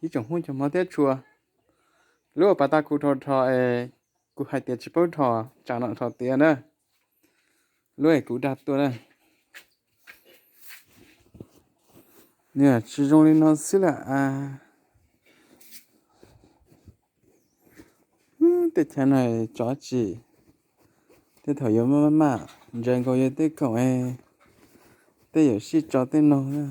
Ib tsoom Hmoob cov hmov thiab tshua, lub uas pas tag kuv rho rho es kuv hais tias tsis paub rho, tsam no rho tiav na. Lub es kuv dag tuaj na. Nws tsis zoo li no xwb lawm a. Tej chaw no tso tsis, tej thaum yuav maj maj ntsaws nkaus yus tej khoom, tej yuav sij tso tej no na.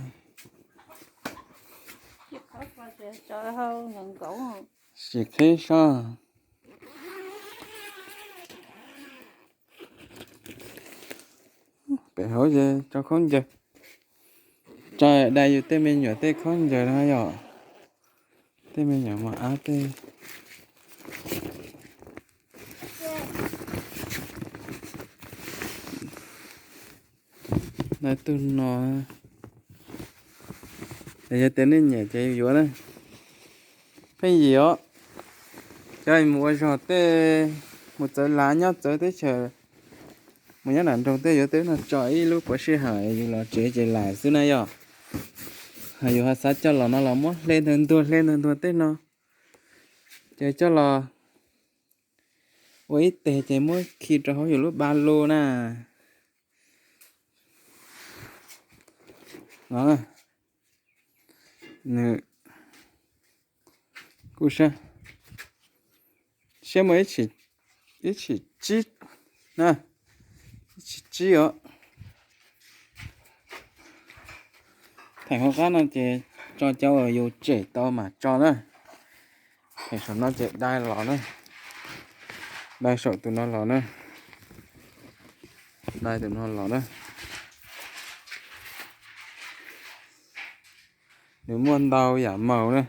Sim qhib soj. Pem hauv ces tso khaub ncaws, tso dai yus tej me nyuam tej khaub ncaws no yom. Tej me nyuam mos ab tej. Dai tus no, yog tias nej nyiam ces yuav na. Pheej yim os, cov mus ua zog tej, mus txawv lav nyob txawv teb chaws, mus nyob nram nroog tej yuav tej no tso ib lub puav sij hawm yus los tsev ces lam xwb na yom. Yus ho xav coj los no los muab hle ntawg ntuag hle ntawg ntuag tej no, ces coj los ua ib teg ces muab khi rau hauv yus lub ba lu na. No, nws kuj siab, siab muaj ib tshim tsib na, ib tshim tsib os. Theem hauv qab no ces tso cov uas yus tsem tau mam tso na. Theem saum no ces dai los na, dai saum tus no los na, dai tus no los na. Nws muaj ntau yam maus na.